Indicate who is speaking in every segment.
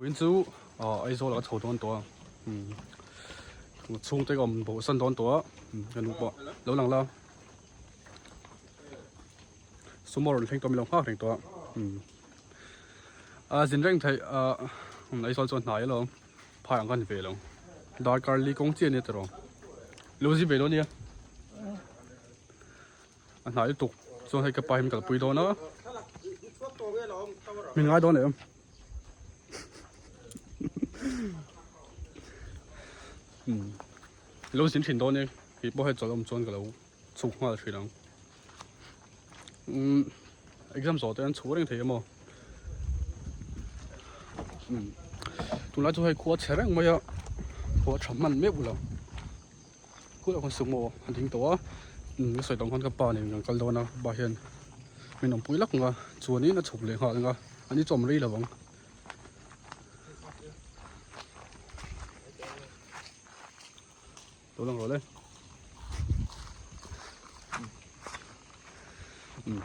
Speaker 1: Vawiin chu Aizawl ah ka chho dawn tawh a chhungte ka awm bo san dawn tawh a ka nu pawh lo lang la sumo rawn thleng tawh min lo nghak reng tawh a a zin reng theih a Aizawl chuan hnai alawm phai ang kha ni ve lo darkar li kawng chiah ania tiraw lo zin ve dawn nia a hnai lutuk chuan hei ka pa hi min kalpui dawn a min ngai dawn em. Lo zin thin dawn e kei pawh hei chawlh awm chuan ka lo chhuk nghal thin ang umm exam zawh te an chhuk reng thei emaw umm tunlai chu hei khua chhe reng mai a khua tha hman meuh lo khulah khawn sumo a ding tawh a umm ka sawi tawh ang khan ka pa nen kan kal dawn a pa hian min awmpui lak ang a chuanin a chhuk leh nghal ang a an i chawm rei lo ang. Lo lang rawh le. Umm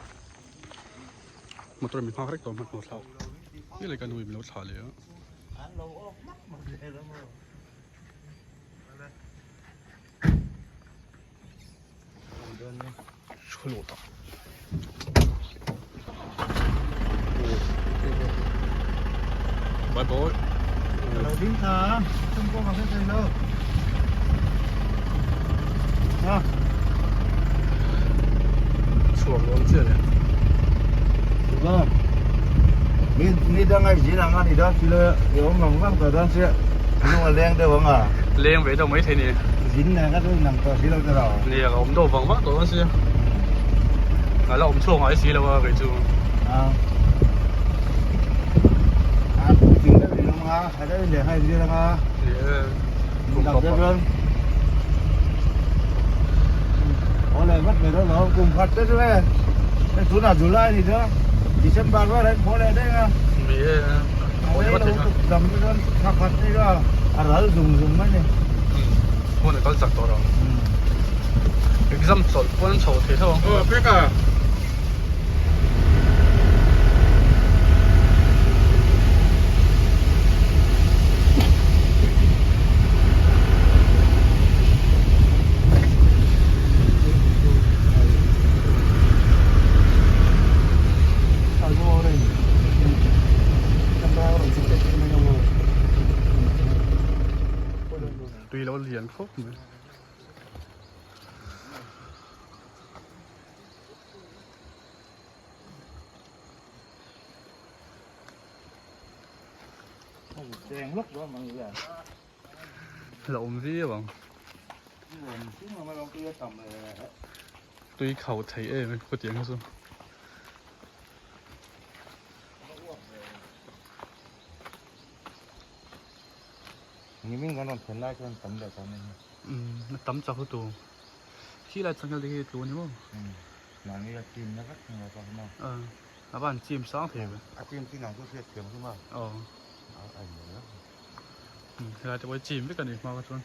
Speaker 1: motor min nghak rek tawh hmanhmawh thlak hi leh ka nu in min lo thlah leh a. Bye bye.
Speaker 2: Lo ding tha, chung pawh ka hre thei lo. Ha.
Speaker 1: Chhuak dawn chiah le.
Speaker 2: Vâng. Ni ni dang ai zin ang ani da silo i awm vang vang tawh dawn sia. Lung a leng deuh ang a.
Speaker 1: Leng ve deuh mai thei ni.
Speaker 2: Zin nen ka chu inang tawh silo te lo.
Speaker 1: Nia ka awm deuh vang vang tawh dawn sia. Ka la awm chhuak ngai silo a kei chu.
Speaker 2: A. A puitling deuh in awm ang a, tha deuh in lehkha in zir ang a.
Speaker 1: Ni e.
Speaker 2: Kum tawp a. Aw le vat mai dawn lo, kum khat te chu e. Hei tunah July a ni chu, December rual ah hian phaw leh daih ang a.
Speaker 1: Ni e.
Speaker 2: A rei lo tuk dam te chuan thla khat te chu a ral zung zung mai a ni.
Speaker 1: Hun a kal chak tawh lo. Exam chawlh pawn an chho thei tho ang.
Speaker 2: Aw pek a.
Speaker 1: Tui lo lian khawp mai. La awm viau ang. Tui khauh thei em em khawtiang hi chu.
Speaker 2: Nimin kan rawn thlen lai chuan tam leh tawh mai hi.
Speaker 1: Umm a tam chak lutu. Khi lai changel te hi tlu a ni maw?
Speaker 2: Umm mahni a chim na vek thung lo kha maw?
Speaker 1: A va han chim sang thei ve.
Speaker 2: A chim chin ang chu hriat thiam chu maw?
Speaker 1: Aw.
Speaker 2: A in lo vek.
Speaker 1: Umm helai te pawh hi chim vek a ni hma kha chuan.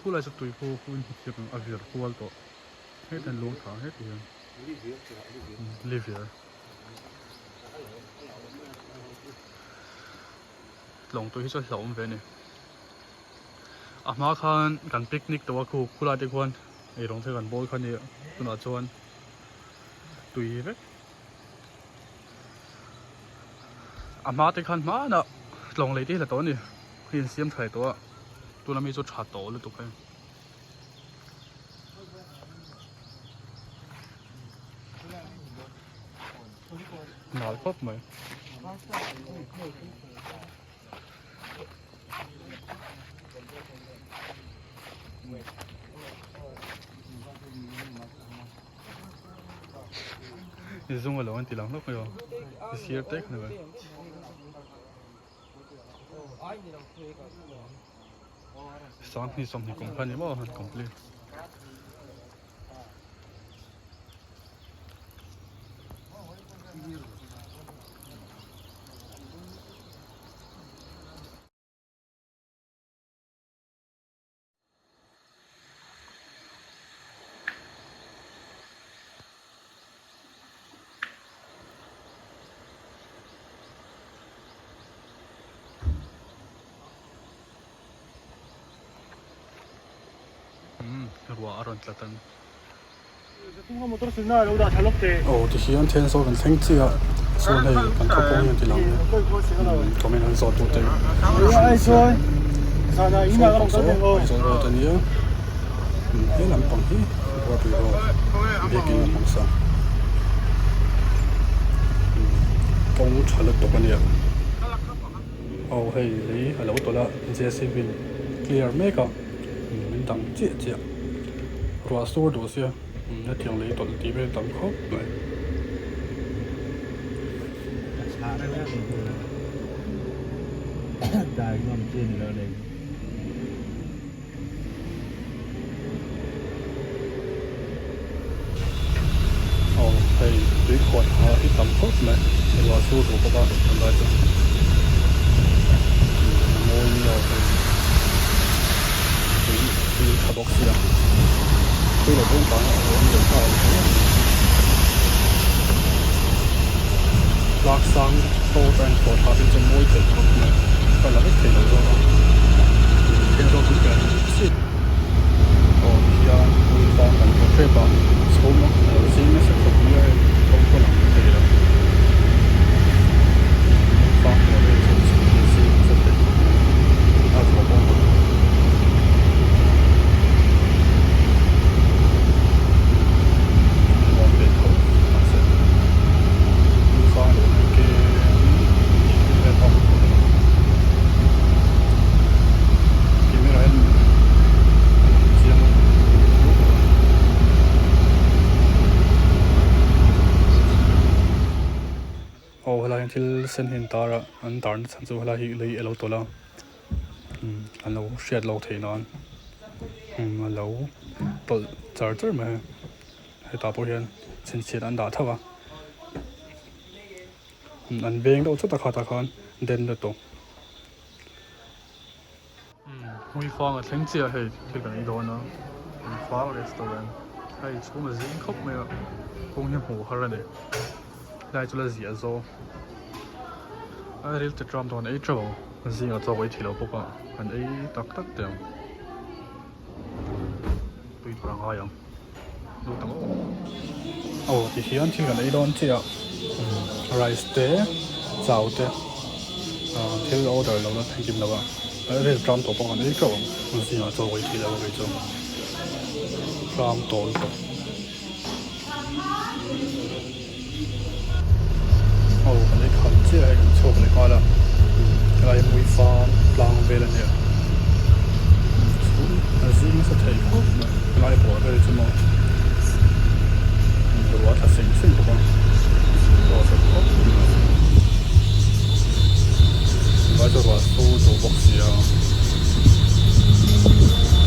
Speaker 1: Khulai chu tui khu khu in hmu a vir kual tawh heti hian lung tha heti hian livir tlawng tui hi chu a hlauhawm ve a ni a hma khan kan picnic tawh a khu khulai te khuan eirawng te kan bawl kha a ni a tunah chuan tui vek. A hma te khan hmanah tlawng lei te hi la tawh a ni hei an siam tha leh tawh a tuna mi chu tha tawh lutuk hei. Nal khawp mai. Zung alo an ti lang hlawk mai aw sir te khan vel 20 20 kum kha ni maw han complete Umm ruah a rawn tla tan. Aw tihian Thenzawl kan thleng chiah chuan hei kan khaw pawh hian ti lang umm comment an zawh tute sawi pawh saw Aizawl road a nia umm he lampang hi Guwahati road biakin lampang sa umm kawng tha lutuk a nia aw hei lei a lo tawlh a J C B in clear mek a. Min dang chiah chiah ruah sur duh sia hetiang lei tawlh tih vel tam khawp mai. Aw hei tui khuat ha hi tam khawp mai ruah sur duh bawk a tunlai chu a mawi nia hei tui tui tha bawk sia tui lo dawn vang a awm deuh ta a ni tlak sang tawk a inkhawh tha te chu mawi thei khawp mai ka la vek thei lo zawk a thil zawk chu ber chiah. Aw hian hmuifang kan hmu tep a chhum a lo zing nasa khawp mai a hei kawng pawh lang thei lo hmuifang hmuh vel chu chhum a zing nasa thei khawp mai a ruah pawh a nuam ve tho mahse hmuifang leh hmel kem vel pawh a hmu thei lo. Camera hian a lang chiang a aw helai hian thil sen hi an tar a an tar na chhan chu helai hi lei a lo tawlh a umm an lo hriat lawk theih nan umm a lo tawlh char char mai a hetah pawh hian chhinchhiah an dah tho a umm an veng deuh chawt a khatah khan den lutuk. Hmuifang a thleng chiah hei thil kan ei dawn a Hmuifang restaurant hei chhung a zing khawp mai a kawng hi hmuh har a ni helai chu la ziah zawng a ril te tram dawn ei teuh ang zingah chaw ei theih loh bawk a kan ei tak tak teh ang tui tur a ngai ang lut ang aw aw tihian thil kan ei dawn chiah rice te chau te ah thil order lo la thleng kim lo a ril tram tawh pawh kan ei teuh ang zingah chaw ei theih loh a kei chu tram tawh lutuk aw kan ei khat chiah hei kan chhuak leh nghal a helai hi hmuifang tlang vel a nia a zing nasa thei khawp mai helai bawr vel chu maw ruah a tla seng seng bawk a ruah a tla khawp mai tunlai chu ruah su duh bawk si a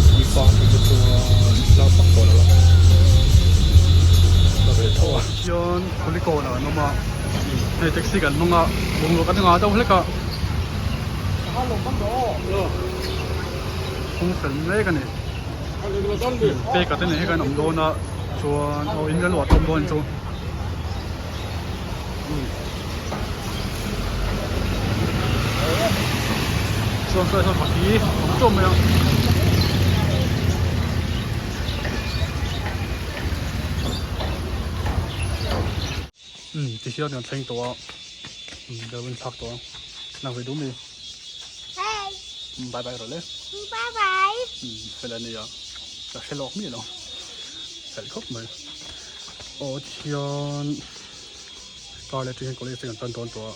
Speaker 1: hmuifang te chuan thla vak tawh lo a ka ve tho a. Chuan Kulikawn ah an awm a hei taxi kan hmang a bungrua kan ngah deuh hlek a kawng fel mek a ni pek ah te nen hian kan awm dawn a chuan aw in kan luah tawm dawn chu. Chuan sawi sawn pahnih awm tawp mai a. Umm ti hian kan thleng tawh a umm ka lo inthlak tawh a nang ve duh mi umm bye bye rawh le
Speaker 3: bye bye
Speaker 1: umm fel a nia ka hre lawk miah lo fel khawp mai aw ti hian car leh train college te kan tan dawn tawh a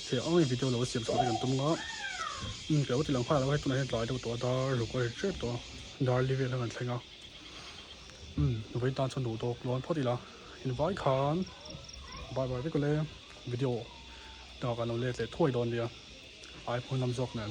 Speaker 1: hei ang in video lo siam chhuah te kan tum a umm ka lo ti lang nghal lo hei tunah hian tlai deuh tawh a dar ruk a ri tep tawh a dar li vel kha kan thleng a. Umm vawiin tan chuan duh tawk lawn phawt ila invai khan bye bye vek ule video dangah kan lo let leh thuai dawn nia iphone lam zawk nen.